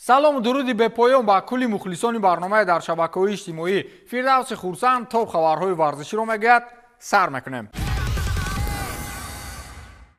Салому дуруди бепоён ба кулли мухлисони барномаи дар шабакаҳои иҷтимоӣ. Фирдавси Хурсанд топ хабарҳои варзиширо мегӯяд. Сар мекунем.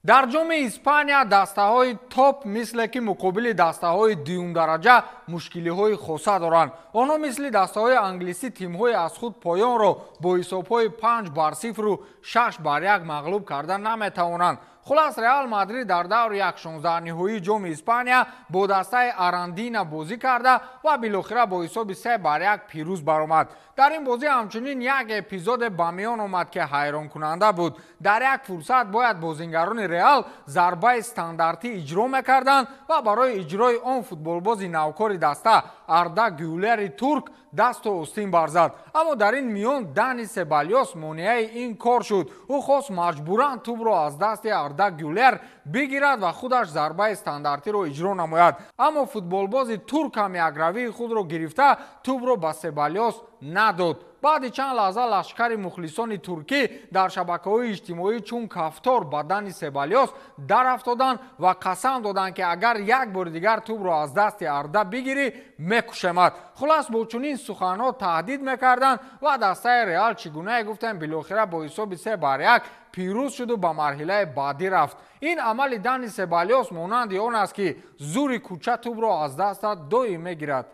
Дар ҷоми Испания дастаҳои топ мисле ки муқобили дастаҳои дуюмдараҷа мушкилиҳои хоса доранд. Онҳо мисли дастаҳои англисӣ тимҳои аз худ поёнро бо ҳисобҳои 5-0 6-1 мағлуб карда наметавонанд. Хулас, Реал Мадрид дар даври 1/16 ниҳоии ҷоми Испания бо дастаи Арандина бозӣ карда ва билохира бо ҳисоби 3-1 пирӯз баромад. Дар ин бозӣ ҳамчунин як эпизоде ба миён омад, ки ҳайронкунанда буд. Дар як фурсат бояд бозингарони Реал зарбаи стандартӣ иҷро мекарданд ва барои иҷрои он футболбози навкори даста Арда Гюлери турк дасту остин барзад. Аммо дар ин миён Дани Себалиос монеаи ин кор шуд. Ӯ хост маҷбуран тӯбро аз дасти Арда Гюлер бигирад ва худаш зарбаи стандартиро иҷро намояд. Аммо футболбози турк ҳам якравии худро гирифта, тӯбро ба Себалиос надод. Баъди чанд лаҳза лашкари мухлисони туркӣ дар шабакаҳои иҷтимоӣ чун кафтор ба Дани Себалиос дарафтоданд ва қасам доданд, ки агар як бори дигар тӯбро аз дасти Арда бигирӣ, мекушемад. Хулас, бо чунин суханҳо таҳдид мекарданд ва дастаи Реал, чӣ гунае гуфтем, билохира бо ҳисоби 3-1 пирӯз шуду ба марҳилаи баъдӣ рафт. Ин амали Дани Себалиос монанди он аст, ки зури кӯча тӯбро аз дастат доим мегирад.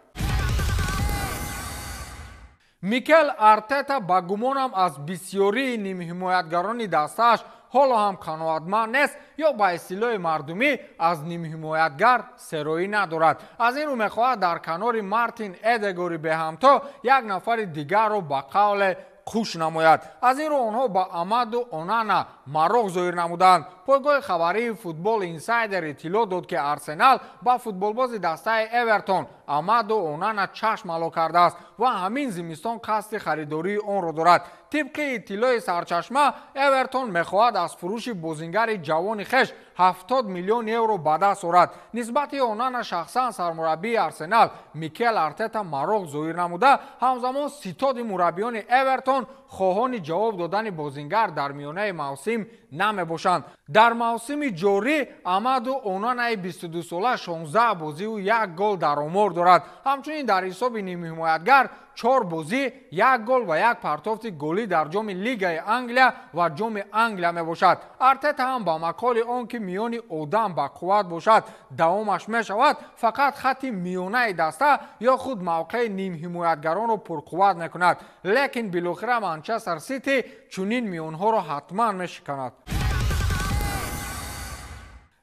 Микел Артета ба гумонам аз бисёрии нимҳимоятгарони дастааш ҳоло ҳам қаноатманд нест ё ба истилоҳи мардумӣ аз нимҳимоятгар сероӣ надорад. Аз ин рӯ мехоҳад дар канори Мартин Эдегори беҳамто як нафари дигарро ба қавле хуш намояд. Аз ин рӯ онҳо ба Амаду Онана мароқ зоҳир намуданд. Пойгоҳи хабарии Футбол Инсайдер иттилоъ дод, ки Арсенал ба футболбози дастаи Эвертон Амаду Онана чашм ало кардааст ва ҳамин зимистон қасди харидории онро дорад. Тибқи иттилои сарчашма, Эвертон мехоҳад аз фурӯши бозингари ҷавони хеш 70 миллион евро ба даст орад. Нисбати Онана шахсан сармураббии Арсенал Микел Артета мароқ зоҳир намуда, ҳамзамон ситоди мураббиёни Эвертон хоҳони ҷавоб додани бозингар дар миёнаи мавсим намебошанд. Дар мавсими ҷорӣ Амаду Онанаи 22сола 16 бозиву як гол дар омор дорад. Ҳамчунин дар ҳисоби нимҳимоятгар чор бозӣ, як гол ва як партофти голӣ дар ҷоми Лигаи Англия ва ҷоми Англия мебошад. Артета ҳам ба маколи он ки миёни одам ба қувват бошад, давомаш мешавад, фақат хатти миёнаи даста ё худ мавқеи нимҳимоятгаронро пурқувват мекунад. Лекин билохира Манчестер Сити чунин миёнҳоро ҳатман мешиканад.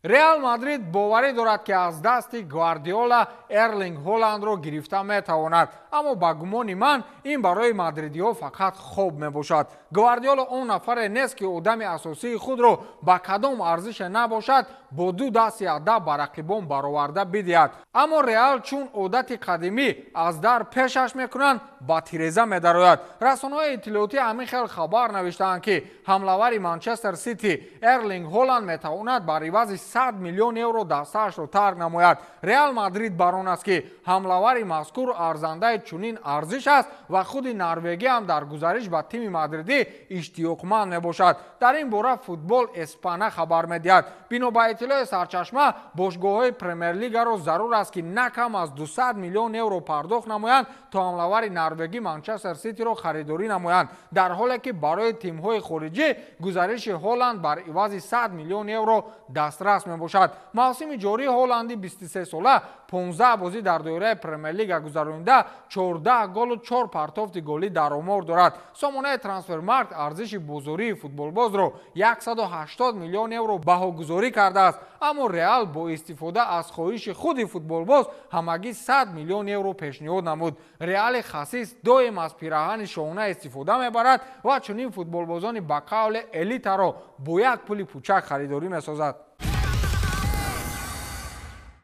Реал Мадрид боварӣ дорад, ки аз дасти Гвардиола Эрлинг Ҳоландро гирифта метавонад, аммо ба гумони ман ин барои мадридиҳо фақат хоб мебошад. Гвардиола он нафаре нест, ки одами асосии худро ба кадом арзише набошад, бо ду дасти адаб ба рақибон бароварда бидиҳад. Аммо Реал чун одати қадимӣ аз дар пешаш мекунанд, ба тиреза медарояд. Расонаҳои иттилоотӣ ҳамин хел хабар навиштаанд, ки ҳамлавари Манчестер Сити Эрлинг Ҳоланд метавонад бар ивази 100 миллион евро дастаашро тарк намояд. Реал Мадрид бар он аст, ки ҳамлавари мазкур арзандаи чунин арзиш аст ва худи норвегӣ ҳам дар гузариш ба тими мадридӣ иштиёқманд мебошад. Дар ин бора Футбол Эспана хабар медиҳад. Бино ба иттилои сарчашма, бошгоҳҳои Премер-лигаро зарур аст, ки на кам аз 200 миллион евро пардохт намоянд, то ҳамлавари норвегӣ Манчестер Ситиро харидорӣ намоянд, дар ҳоле ки барои тимҳои хориҷӣ гузариши Ҳоланд бар ивази 100 миллион евро дастрас мебошад. Мавсими ҷорӣ Ҳоланди 23сола 15 бозӣ дар доираи Премер-лига гузаронида, 14 голу 4 партофти голӣ дар омор дорад. Сомонаи Трансфермаркт арзиши бозории футболбозро 180 миллион евро баҳогузорӣ кардааст, аммо Реал бо истифода аз хоҳиши худи футболбоз ҳамагӣ 100 миллион евро пешниҳод намуд. Реали хасис доим аз пираҳани шоҳона истифода мебарад ва чунин футболбозони ба қавле элитаро бо як пули пучак харидорӣ месозад.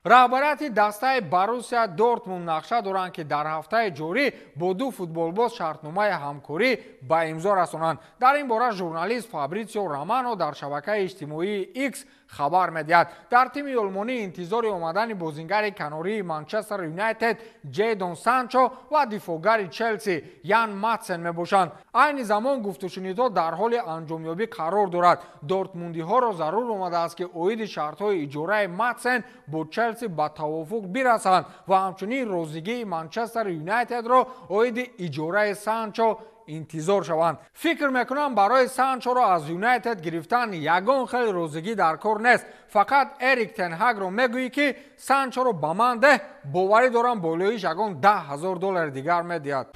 Раҳбарияти дастаи Боруссия Дортмунд нақша доранд, ки дар ҳафтаи ҷорӣ бо ду футболбоз шартномаи ҳамкорӣ ба имзо расонанд. Дар ин бора журналист Фабритсио Романо дар шабакаи иҷтимоии X хабар медиҳад. Дар тими олмонӣ интизори омадани бозингари канории Манчестер Юнайтед Ҷейдон Санчо ва дифоъгари Челси Ян Матсен мебошанд. Айни замон гуфтушунидҳо дар ҳоли анҷомёбӣ қарор дорад. Дортмундиҳоро зарур омадааст, ки оиди шартҳои иҷораи Матсен бо Челси Челси ба тавофуқ бирасанд ва ҳамчунин розигии Манчестер Юнайтедро оиди иҷораи Санчо интизор шаванд. Фикр мекунам, барои Санчоро аз Юнайтед гирифтан ягон хел розигӣ дар кор нест. Фақат Эрик Тенҳагро мегӯӣ, ки Санчоро ба ман деҳ, боварӣ дорам, болоиш ягон 10 000 доллари дигар медиҳад.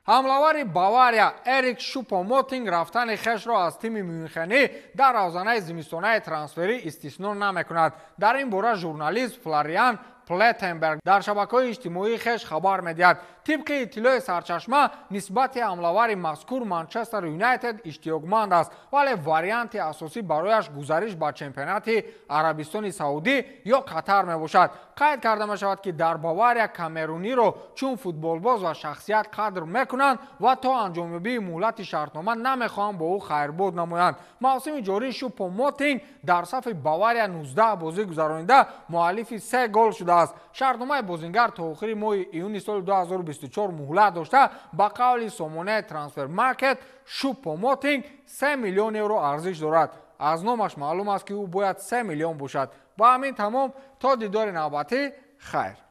Ҳамлавари Бавария Эрик Шупомотинг рафтани хешро аз тими Мюнхенӣ дар равзанаи зимистонаи трансферӣ истисно намекунад. Дар ин бора журналист Флориан Плеттенберг дар шабакаҳои иҷтимоии хеш хабар медиҳад. Тибқи иттилои сарчашма, нисбати ҳамлавари мазкур Манчестер Юнайтед иштиёқманд аст, вале варианти асосӣ барояш гузариш ба чемпионати Арабистони Саудӣ ё Қатар мебошад. Қайд карда мешавад, ки дар Бавария камеруниро чун футболбоз ва шахсият қадр мекунанд ва то анҷомёбии муҳлати шартнома намехоҳанд бо ӯ хайрбод намоянд. Мавсими ҷорӣ Шупомотинг дар сафи Бавария 19 бозӣ гузаронида, муаллифи се гол шудааст. Шартномаи бозингар то охири моҳи июни соли 2024 муҳлат дошта, ба қавли сомонаи Трансфер Маркет, Шупомотинг 3 миллион евро арзиш дорад. Аз номаш маълум аст, ки ӯ бояд 3 миллион бошад. Ба ҳамин тамом, то дидори навбатӣ, хайр.